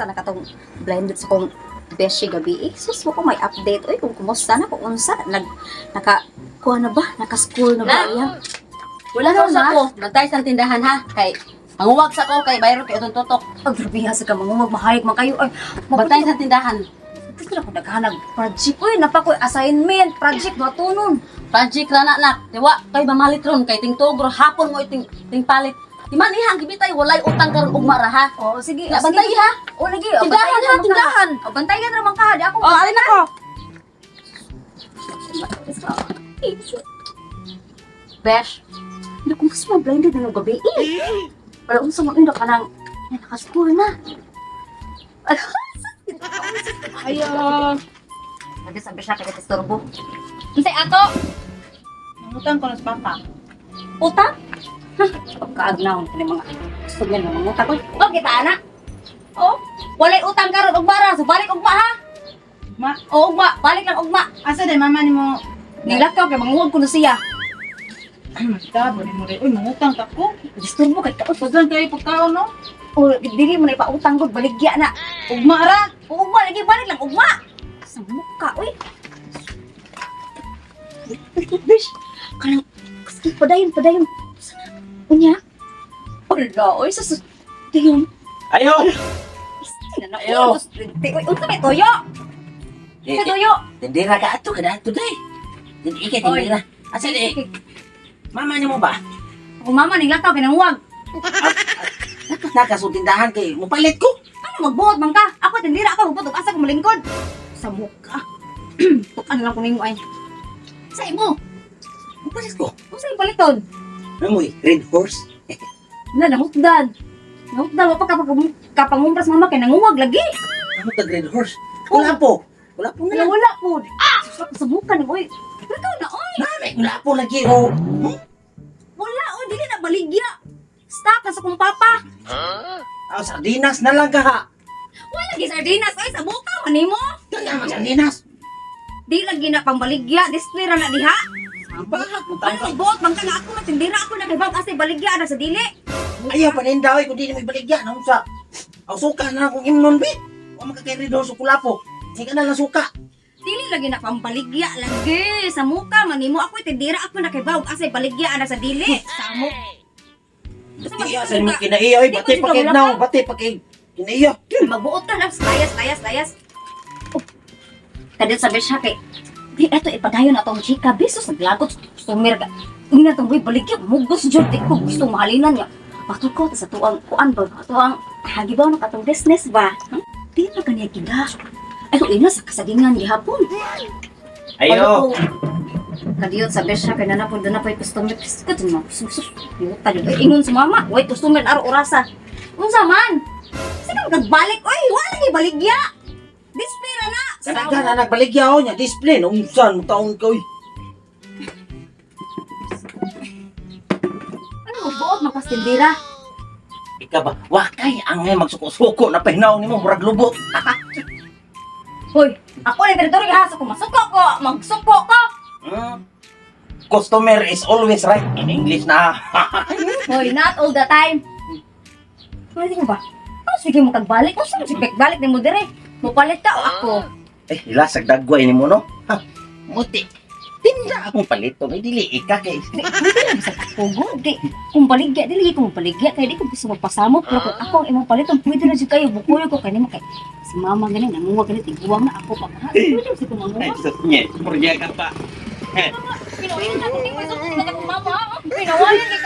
Asa na katong blinded sa kong beshi gabi eh. Sus mo ko may update oy kung kumusta na, kung unsa nag naka kuha na ba, naka-school na ba iya. Wala Ano sa na? ko. Bantay sa tindahan ha. Kay manguwag sa ko kay bayro kay utong tutok. Ang grabe sa ka mangungag mahayag man kayo ay. Bantay sa tindahan. Gusto na ko naghanag project oy, napa ko assignment, project matunon. Project ra na nak. Diwa kay mamalit ron kay tingtugro hapon mo iting ting palit. Di man iha ang gibitay walay utang karon ugma ra ha. Oh, sige. Ya, Oh, sige. bantay ha. Oh, lagi. Oh, Tindahan bantayan ha, ra man ka. tindahan. Oh, bantayan ra man ka. Di ako. Oh, alin ako. Besh, hindi ko mas ma-blinded na ng gabi eh. Wala unsa mo indo ka nang naka-school na. Ayo. Sabi sabi siya kay istorbo. Unsay ato? Nangutang ko na sa papa. Utang? Pagkaagnaw kini mga gusto niya mga utang ko. Oh, kita ana. Oh, walay utang karon ug bara, so balik ugma ha. Ma, O ugma, balik lang ugma. asa day mama nimo? Nilakaw kay manguwag ko na siya. Tabo ni mo rin. Uy, mangutang ta ko. Disturbo kay kaot. Paglan kayo pagkaon no? O dili mo na ipautang gud, baligya na. Ugma ra. O ugma lagi, balik lang ugma. Sa muka oy. Bish, kanang sige padayon padayon. Sana unya. Wala oy sa dayon. Ayo! Ayo. Oy, unsa may toyo? Sa toyo. Tindira ka ato ka ato day. Tindi ka tindira. Asa di? Mama nimo ba? Kung mama ning lakaw kay nanguwag. Nakasul tindahan kay mupalit ko. Ano magbuot man ka? Ako tindira ako magbuot ug asa ko malingkod. Sa muka. Tukan lang ko nimo ay. Sa imo. Mupalit ko. Unsa imong paliton? Amoy, red horse. Na nahutdan. Nahutdan wa pa kapag kapangumpras mama kay nanguwag lagi. Amo tag red horse. Wala po. Wala po Wala na lang. wala po. Sa muka ni oy. Ikaw na oy. Nami, wala po lagi oh. Wala oy, dili na baligya. Stop na sa kong papa. Ah, sardinas na lang ka ha. Wala lagi sardinas oy sa muka man nimo. Kaya man sardinas. Di lagi na pangbaligya, display ra na diha. Bakit mo Ano magbuot man ka nga ako na tindira ako na kay bag asa baligya na sa dili. Ayaw panindaw kung di na may baligya na unsa. Aw suka na akong imnon bi. Wa man ka kay red horse o kulapo. Sige na lang suka. Dili lagi na pambaligya lagi sa muka man nimo ako tindira ako na kay bag asa baligya na sa dili. Sa mo. Iya sa nimo kinaiya oy, bati Di ko pa kay siguro now, bati pa kay kinaiya. Magbuot ka lang, layas, layas, layas. Oh. Kadil sabi siya kay, di eto ipadayon na tong chika, besos naglagot, sumir ka. Ina tong boy, baligya, mugos jud di ko gusto mahalinan niya. Patol ko sa tuang kuan ba, tuang hagibaw na katong business ba. Di na kaniya gida. Ay, ina sa kasagingan gihapon. Ayo. Kadiyot sabi siya kay nanapon doon na po'y customer. Ko dun mo. Sus, yuta jud. Ay, ingon sa mama. Way customer araw orasa. Unsa man? Sige magbalik oy, wala lagi baligya. Display ra na. Talaga na nagbaligya ho niya, display no unsan mo taon ka oy. Ano magbuot makastindira? Ika ba, wakay angay magsuko-suko na pahinaw nimo murag lubot. Hoy, ako ni teritoryo ha, so kung masuko ko, magsuko ko. Customer is always right in English na. Hoy, not all the time. Pwede mo ba? Ano sige mo kagbalik? Unsa mo sige balik nimo dire? Mopalit ka o ako? Eh, ilasag dagway nimo no. Ha, muti. Tinda akong palito, may dili ika kay. Di, pwede lang sa ako, good. Kay, kung baligya, dili ko baligya, kay di ko gusto magpasamo. Pero kung ako ang imong paliton, pwede na jud kayo, bukuyo ko kay nimo kay si mama gani, nanguwa gani, tiguang na ako pa. Ha, pwede sa ko manguha. sus nye, purya ka pa. Pinawalan na ako, di ko na akong mama. Pinawalan ni